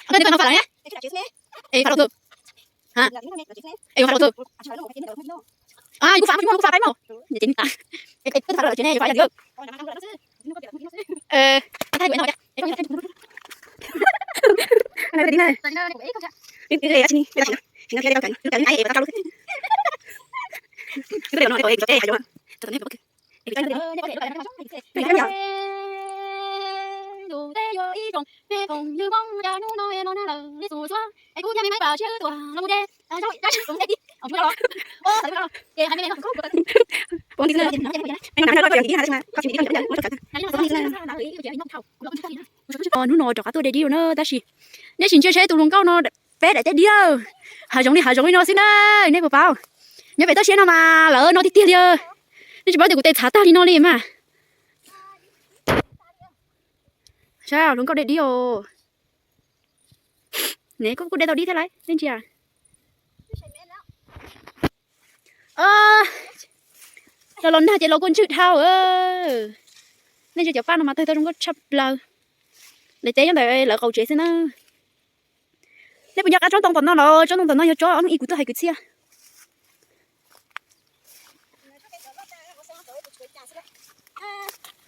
Ua no fab los ne? Es fab los twg? Es fab los twg? Kuv fab, kuv fab, kuv fab, fab mog. Ces nws tas. Koj fab los tsev ne, fab yog li. Hnub no rov qab tuaj de dib na tab sis nej sim ntsia seb tus hluas nkauj no peb daim teb dib, hav zoov li hav zoov li no xwb na, nej puas paub? Nyob pem toj siab no mas lawv no tiag tiag li. Nej tsis paub tias kuv tes txhav tag li no li mas. Saib hluas nkauj de dib os. Ne kuj kuj de tau dib thiab lauj, nej ntsia. Los los nag ces los kua ntswg dhau. Nej ntsia cov paj no mas tawg tau zoo nkauj tshaj plaws. Daim teb nyob ntawm lawv qaum tsev xwb na. Nej puas nco qab tsob ntoo tom no los? Tsob ntoo tom no yog tsob ob hnub ib kuv tuaj hais kwv txhiaj.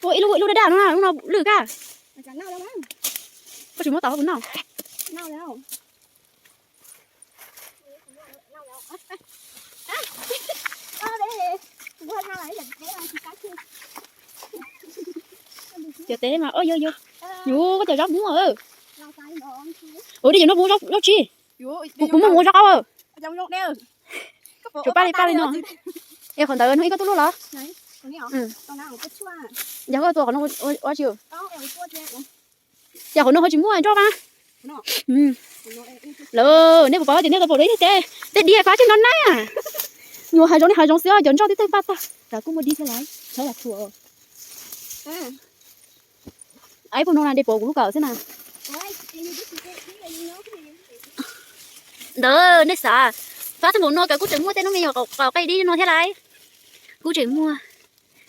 Ua ib lub ib lub daj daj no na, lub no lwj kawg. Koj tsis muab tau kuv noj. Cov teb mas, o yog yog, yuav koj cov zab muab. Ua dej yuav noj muab zab tsi. Kuv muab mus ua zab qaub. Tsuas paj li paj li no. Es qhov ntawd hnub ib koj tuaj luaj los? Yog koj tuaj qhov no ua tsi? Ces qhov no ho tsis muaj nroj mas. Lawv, nej puas paub tias nej tau pom tej, tej dib fab tseem no na? Nyuam hav zoov li hav zoov xwb, cov nroj twb tawg paj tag. Kuj muaj dib thiab lauj, txhob lam thuam. Ib puag no na de pom kuv lub kawm xwb na. Ntawd nej xav, fab tag npaum no kawm kuj tseem muaj tej lub me nyuam qaum qe dib li no thiab lauj. Kuj tseem muaj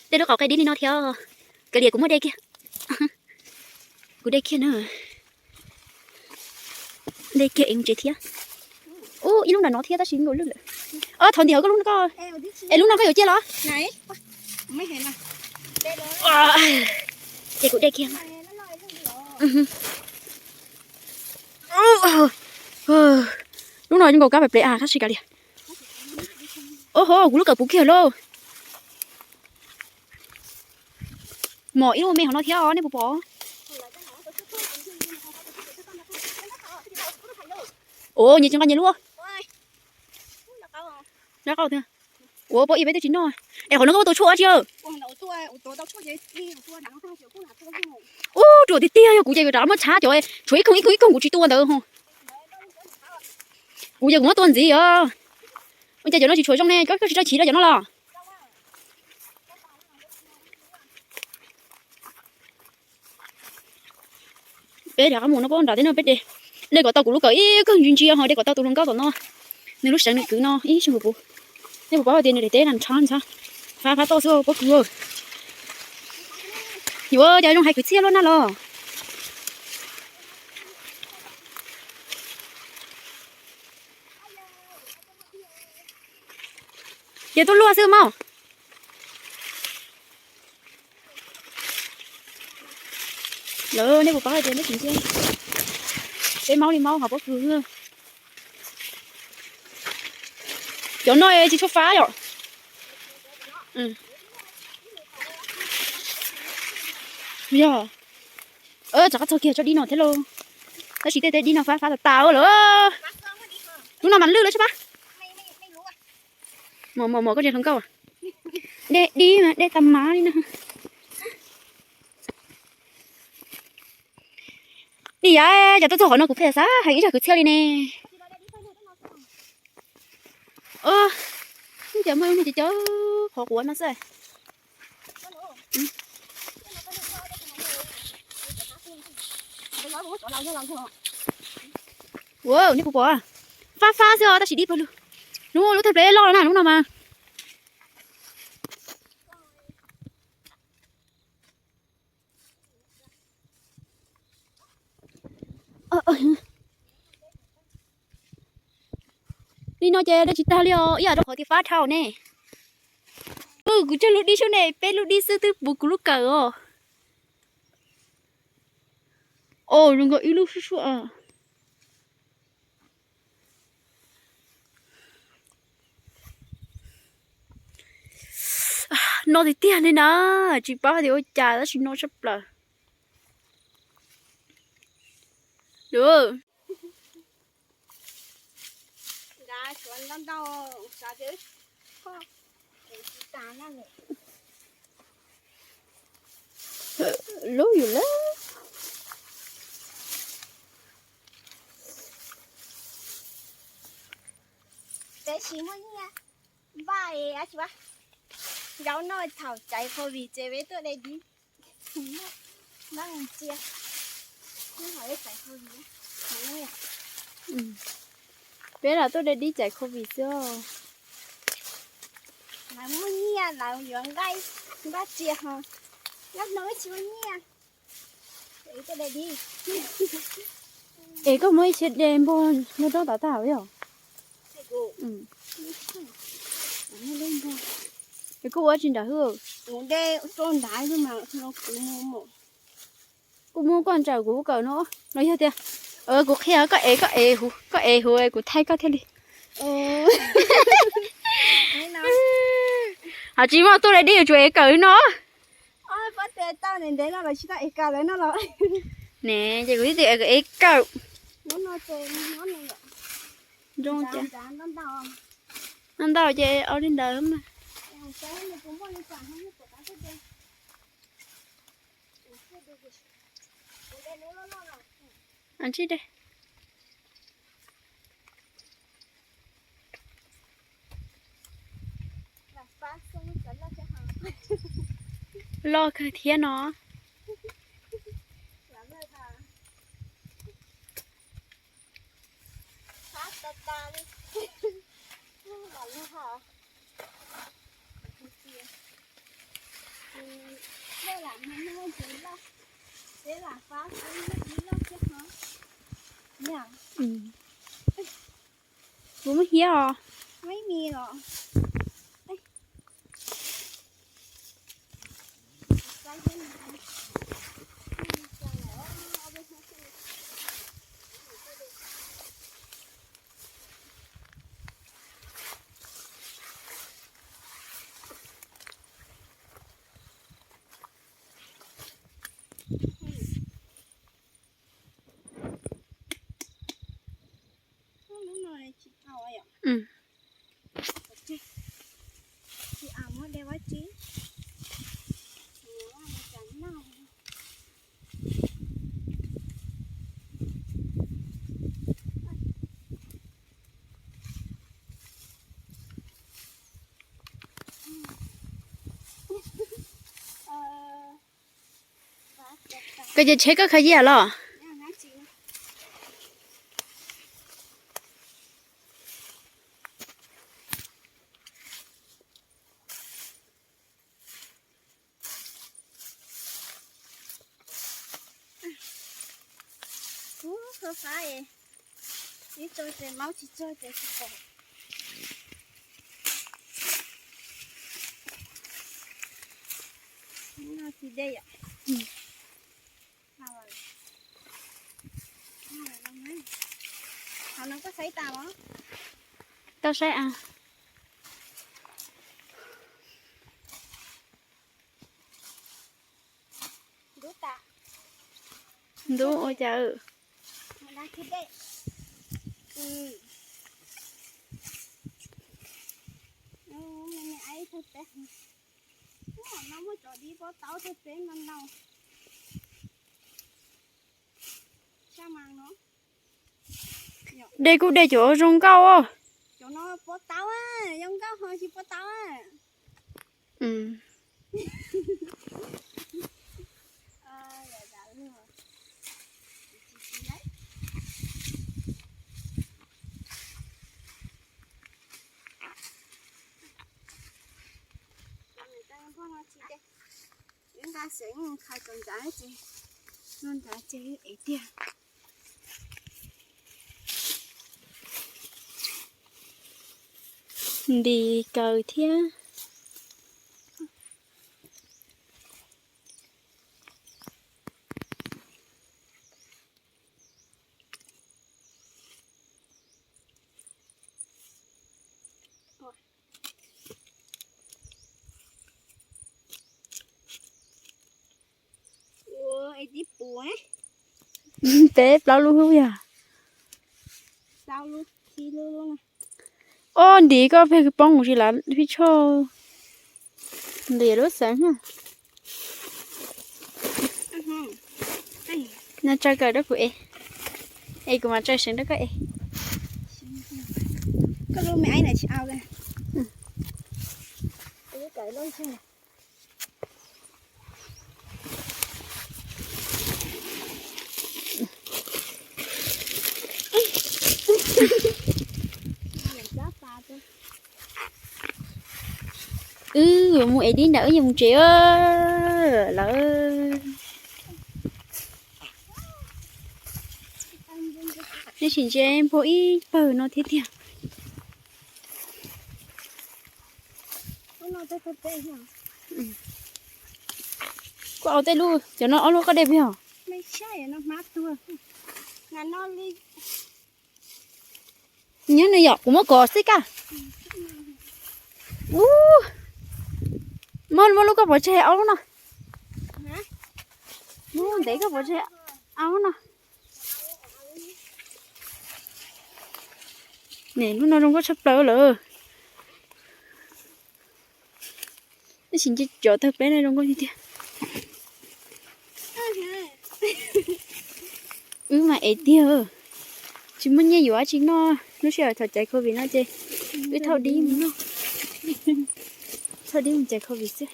tej lub qaum qe dib li no thiab. Kav liam kuv muab de kiag. Kuv de kiag na. De kiag es mus tsev thiab. Ub, ib lub nram no thiab tab sis nkaus lwj lawm. Ob, thov ntim hauv koj lub no koj. Es lub no koj yuav cia los? Ces kuv de kiag. Lub no zoo nkaus kab pem ple a tab sis kav liam. Oho, kuv lub kawm puv kiag lauj. Mom ib lub me hauv no thiab os, nej puas pom? Ua nyias tsis nqa nyias lub. Ua pob ib peb twb tsis noj. Es qhov no koj ua tau tshuaj dab tsi? Ub, ruam tiag tiag, yog kuv ces yuav rov muab txhab cov tshuav ib koog ib koog ib koog kuv tsis tua ntawd ho. Kuv ces kuv muab tua ntxiv os. Ua cas cov no tsis tshuav zoo ne, koj tsis tso chiv rau cov no los? Peb rov qab mus no pob nram teb no peb de, de kom tau kuv lub kawm ib koog ntsia ntsia ho de kom tau tus hluas nkauj tom no, nws lub seev nws kwv no ib xyoos puv. Nej puas paub tias nws daim teb na ntshav ntshav, fab fab toj xwb pob kws. Yuav cas zoo hais kwv txhiaj luaj na los. Ces tuaj luaj xwb mog. Lawv nej puas paub hais tias neb tsis ntsia, peb maub li maub hauv pob kws. Cov no tsis tshua fab yom. Yog, rov qab txog kiag tsob dib no thiab lauj. Tab sis tej teb dib no fab fab tas tas lawm. Lub no mas lwj lawm sab pab. Mos mos mos koj tsev hluas nkauj. Dej dib mas dej tas mas li na. Ni yam cov tuaj txog qhov no kuv pheej xav heev ib zag kwv txhiaj li ne. Ub, cas muaj ib lub niag cov cov qhov quav no xwb. Ua, nej puas pom? Fab fab xwb os tab sis dib pawg lug. Hnub lub thawj ple loj na hnub no mas. Li no ces de tsis tag li os, ib yam rau qhov tias fab dhau ne. Kuv cog lub dib sub ne, peb lub dib xwb twb puv kuv lub kawm os. Os, zoo nkaus ib lub sub sub. No tiag tiag li na, tsis paub tias ua cas tab sis no tshaj plaws. Lub yus lawm. Tab sis muaj nyiaj npaj es dab tsi, zaum no thaum txais covid ces peb tuaj de dib, npaj ntsia, peb los tuaj de dib txais covid xwb. Lawv muaj nyiaj lawv yuav nqaij npaj tsia ho, zaum no tsis muaj nyiaj. Es koj muab ib txhia de npog npog roob tod tag yom? Es koj ua tsis nrawm hwb. Kuv muab koj ntsaws kuv lub kawm no los yog tias kuv qhia koj ev, koj ev huv, koj ev huv kuv thaij koj thiaj li. Hos tsis muaj tuaj de dib yuav tsum ev kawm no. Ne ces kuv twb tias ev kawm. Zoo cas. Ntau ntau ces ua li ntawd mas. Tsis de. Loj kawg thiab no. Kuv muab hiab os. Koj ces tsheb koj khaws cia los. Ub, kho fab es ib tso ces maub tsis tso ces tsis pom. No tsis de yom. Thaum no koj saib tas los? Tau saib a. Ntub ua cas. De kuj de cov zoo nkauj. Nqa xeev khaws tom ntawd ces, no ntawd ces ev tiag. Nti kaw thiab. Peb plaub lub yog. Ob nti koj pheej poob mus si lav pib tsho. Nti lub xeev. No tso kawm rau kuv es. Es kuv mam tso seev rau koj es. Wb yuav mus ev dib nram wb yuav mus tsev lawm. Nej sim ntsia npua ib pawg no thiab tiag. Koj au tej lub, cov no ob lub koj de puas yog? Nyob no yom, kuv muab kov xwb kaj. Ub, muab, muab lub koj pov tseg ob lub no. Muab ntev koj pov tseg ob lub no. Ne, lub no zoo nkauj tshaj plaws lawm. Tab sis ntshe cov tawg peb no zoo nkauj tiag tiag. Wb mas ev tiag, tsis muaj nyiaj yuav dab tsi noj, lub sij hawm thaum caiv covid no ces wb thauj dib mus noj, thauj dib mus caiv covid xwb.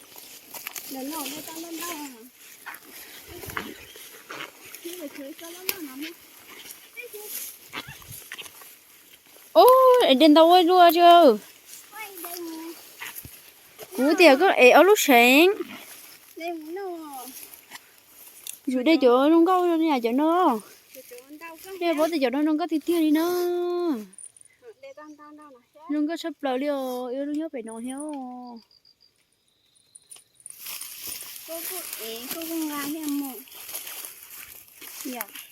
Ub, de ntau ua luaj. Kuv tias koj ev ob lub seev. Yus de cov zoo nkauj li cov no. Nej paub tias cov no zoo nkauj tiag tiag li na. Zoo nkauj tshaj plaws li os, ib lub nyob pem no thiab.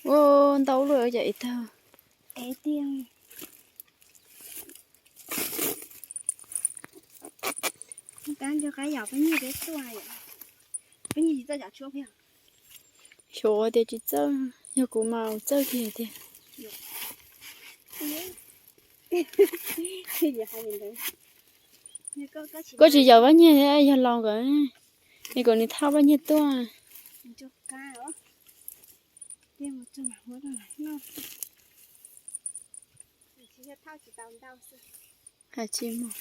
Ua ntau luaj cov ev tag. Xyov tias tsis txawj, yog kuv mas txawj kiag tiag. Koj tsis yaum Paj Nyiag thiab yog laus nkawd, es kom nws thauj Paj Nyiag tuaj. Hais tsis mus.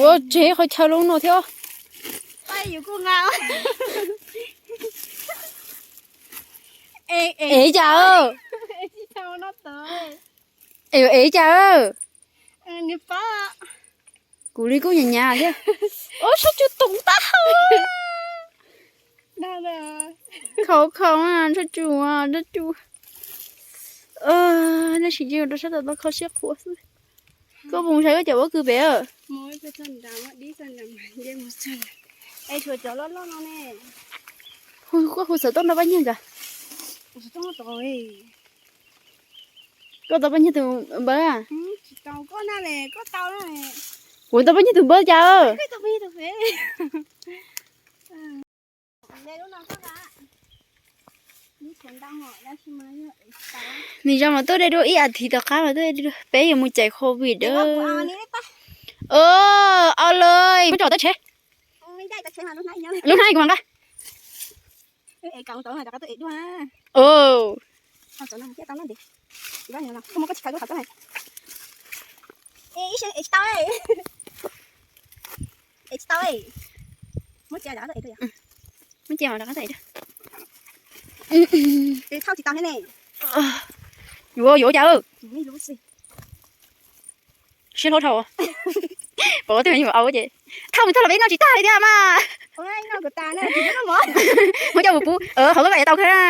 Ua tsev qhov chaw lub no thiab. Ev cas? Ev, ev cas? Kuv li kuj nyav nyav thiab. Ua sab cua toom tab hau. Khaus khaus sab cua, sab cua. Nej sim ntsia rau sab tom tau kho siab qhuav xwb. Koj mus saib koj cov pob kws pem. Koj hu xov tooj nrog Paj Nyiag nkawd. Koj tau Paj Nyiag tus npawb? Kuv tau Paj Nyiag tus npawb cas? Nws zoo mas tuaj de dua ib as thiv tom qab mas tuaj de dua, peb yuav mus caiv covid dawb. Au lawm, muab tso tawb tsheb. Lub hnab kuv mam nqa. Muab cia rov qab tau. Yuav, yuav cas. Siab hlob dhau. Pom tej me nyuam au ces thauj mus thauj los peb noj tsis tag li thiab mas. Muab coj mus pub hauv lub vaj es tau kawg na.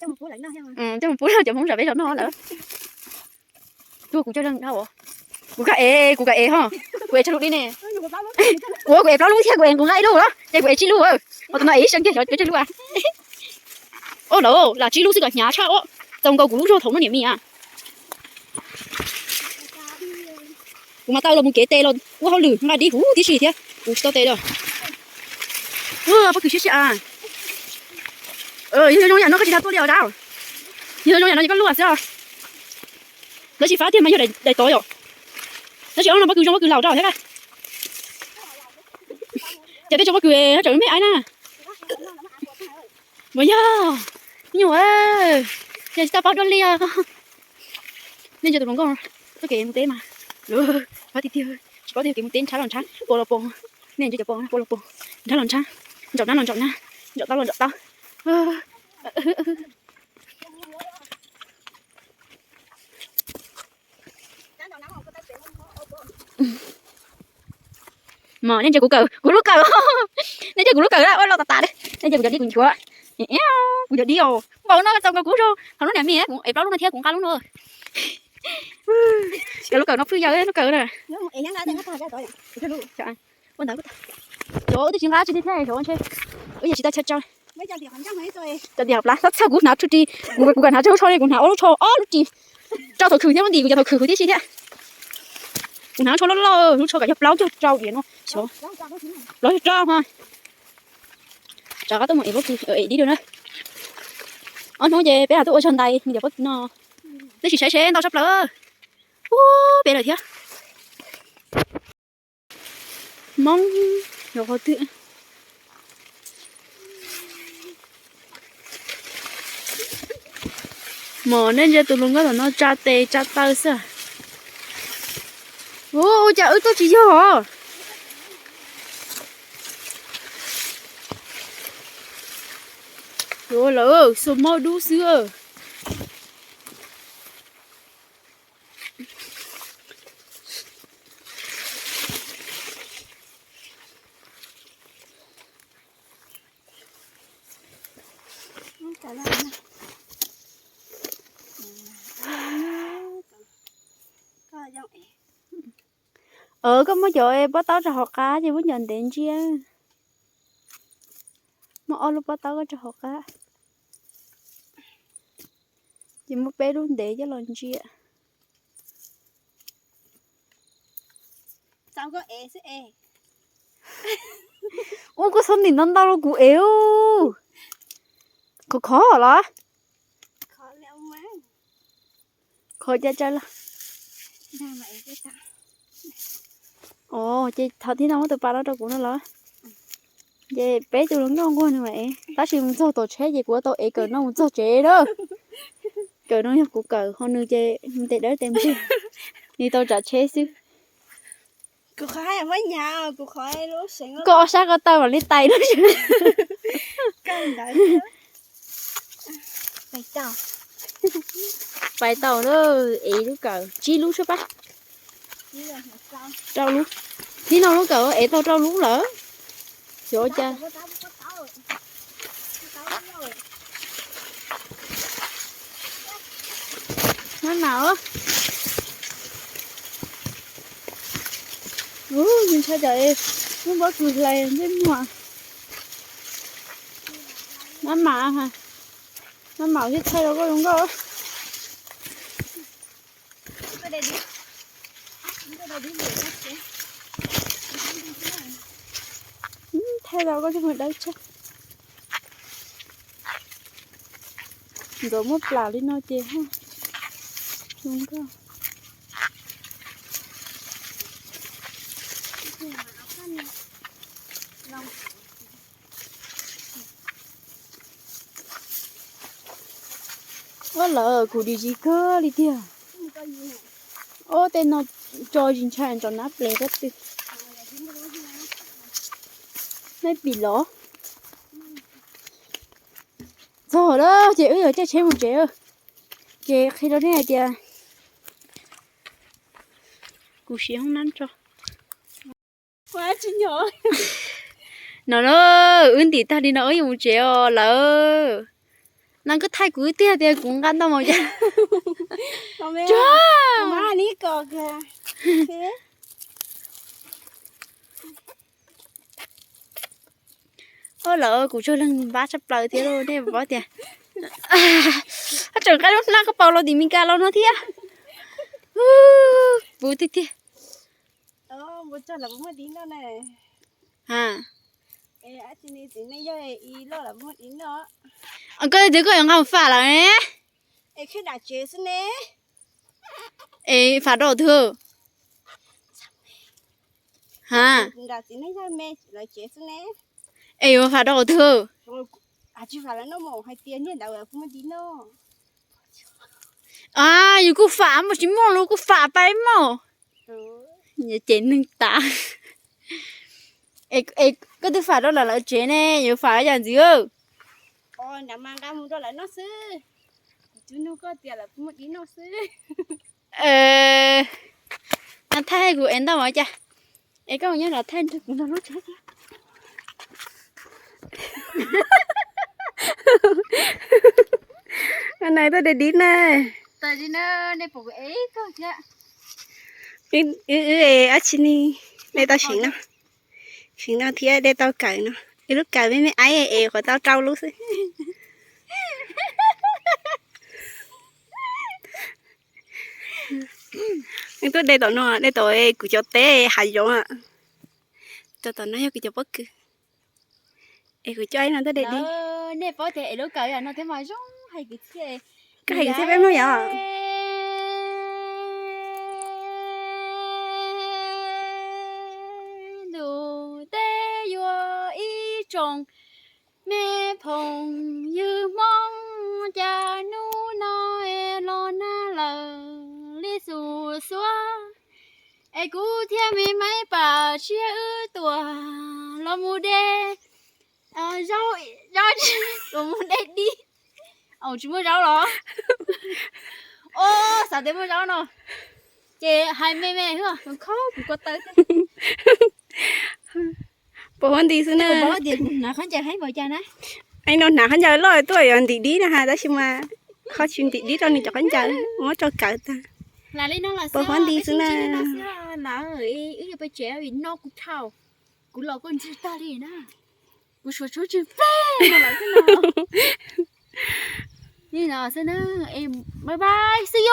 Coj mus pub cov Hmoob zam peb zos noj lawm. Tuaj kuv coj leej dhau. Kuv kab ev, kuv kab ev ho. Kuv ev tshaj lub dib ne. Ua kuv ev plaub lub thiab kuv ev nqus nqa ib lub los ces kuv ev tsib lub. Ua tus no ev ib seem kiag xyov peb tsawg lub a. Ua lawm lam tsib lub xwb kom hnyav tshaj ua. Txaus nkaus kuv lub zog thaum no niam mi a. Kuv mas tau los mus kev tes los ua hauj lwm nqa dib huv tib si thiab kuv tsis tau tes li. Pob kws siab siab a. Yog zoo yam no koj tsis tau tuaj li os dab. Yog zoo yam no ces koj luaj xwb os. Lawv tsis fab tiag mas yog daim tod yom. Lawv tsis ob no pob kws zoo pob kws laus rau thiab. Ces tej tsob pob kws no tseem me aib na. Mas yog nyuam, ces tsis tau paub dua li os. Nej ntsia tus hluas nkauj txoj kev mus teb mas, lawv fab tiag tiag, tsis paub tias kev mus teb ntshav los ntshav, pos los pos. Nej ntsia cov pos, pos los pos, nrab los nrab, ntsaum nab los ntsaum nab, ntsaum taub los ntsaum taub. Mas nej ntsia kuv kawm, kuv lub kawm, nej ntsia kuv lub kawm ua loj tas tas li. Nej ntsia kuv cov dib kuv nchuav, kuv cov dib os, npaum no txaus nkaus kuv zog. Qhov lub niam mi kuv ev plaub lub no thiab kuv nqa lub no. Cov lub kawm no phwj yawg lub kawm na. Cov wb twb tsis nqa tsis li thiab, cov ntshe wb yeej tsis tau chaw tso. Cov diav plab txhawj kuv hnav tsho ris, kuv kam hnav tsho li, kuv hnav ob lub tsho, ob lub ris, rau thaum khwv thiab lub ntim kuv cov thaum khwv huv tib si thiab. Kuv hnav lub tsho loj loj, lub tsho kom yog plaub caug rau diav no xyov, plaub caug rau ho. Rov qab tuaj mus ev pob kws, ev dib dua na. Ob hnub ces peb mam tuaj ua tsaug ntais nws cov pob kws no. Twb tsis saib seb ntau tshaj plaws. Ub, peb lawm thiab. Hmoob, qhov twg. Mas nej ntsia tus hluas nkauj tom no tsa tes tsa taw xwb. Ua cas wb tuaj tsis yog os. Ua lawm xus mab dub xwb. Koj muab cov pob taub rau hauv qab ces muab cov ntev ntsia. Muab ob lub pob taub koj rau hauv qab, ces muab peb lub ntev coj los ntsia. Ua koj txhob ntim ntau ntau rau kuv ev. Khov khov los? Khov cas cas los? Os, ces thaum thib no muab tus pas no rau kuv no los? Ces peb tus hluas nkauj nquag nws mam ev, tab sis mus txog tom tsheb ces kuv tau ev kawm no mus txog tsev na. Kawm no yog kuv kawm, ho nws ces nws tes dawb tes ntug, nws tau tsav tsheb xwb. Koj ob sab koj taw mam li tais lub. Pais tau lawm, ev lub kawm tsib lub sab pab. Rau lub, thib no lub kawm ev tau rau lub lawm. Xyov cas. Mab mam os. Ub, ntshai tsam lub pob kws hlais ntsej muag. Mab mam, mab mam thiaj thaij rau koj zoo nkauj. Thaij rau koj zoo dawb tshaj. Ntxuav muab plam li no ces zoo nkauj. Ua lawm kuv dim zis kawg li tiag. Ob tej no tso zis ntshai nrov nab ples pob tw. Nej pim los? Txog lawm ces wb yuav caij tsheb mus tsev. Ces qhia rau nej hais tias kuv siv hoob nab tso. No na, wb ntim tag li no wb yuav mus tsev os lawm. No koj thaij kuv tiag tias kuv nqa ntau mas cas. Ua lawm kuv tsaug leeg npab tshaj plaws thiab lauj, nej paub tias. Koj tseem nqa lub hnab koj paus los tim Meskas los no thiab. Puv tiag tiag. Koj twb koj yuav nqa mus fam lawm ne. Es fam rau twg? Ha, es yuav fam rau twg? A, yus kuj fam, muaj tsis muaj los kuj fam pab mog. Ces neeg tas. Es koj twb fam rau lawv lawv tsev ne, yuav fam yam ntxiv? Thaij kuv es ntau mas cas. Es koj nyob nram thaij nrog kuv nrog lub tsev thiab. Nais tuaj de dib na. Wb wb dab tsi ne, de tau seem no, seem no thiab de tau kawm no. Ib lub kawm me me aib es qhuav tau rau lub xwb. Wb tuaj de tom no, de tom kuv cov teb hav zoov. Tom tom no yog kuv cov pob kws. Es kuv coj ib no tuaj de dib. Nej paub tias es lub kawm no thiab mas zoo hais kwv txhiaj. Koj hais kwv txhiaj peb Hmoob yom? Ntuj teb yuav ib tsoom me phooj ywg Hmoob, cas hnub no es los nag lawm li xus xuab. Es kuv thiab me Maiv Pam Tshiab wb tuaj los mus de zaub, los mus de dib. Tsis muaj zaub los? Xav tias muaj zaub no. Ces hais me me hwb, khaub kuv ko taw. Pos huab nti xwb na. Hnav khaub ncaws heev npaum cas na. Ib no hnav khaub ncaws loj tuaj yuav ntim dib no ha, tab sis mas ho tsis ntim dib rau nws cov khaub ncaws, muab rau kawm tag. Pos huab nti xwb na. Wb yuav pab tsev no kuv dhau, kuv los kuj ntswg tag li na. Kuv suav tsuab tswg pleg no lawm xwb no. Li no xwb na, bye bye, see you.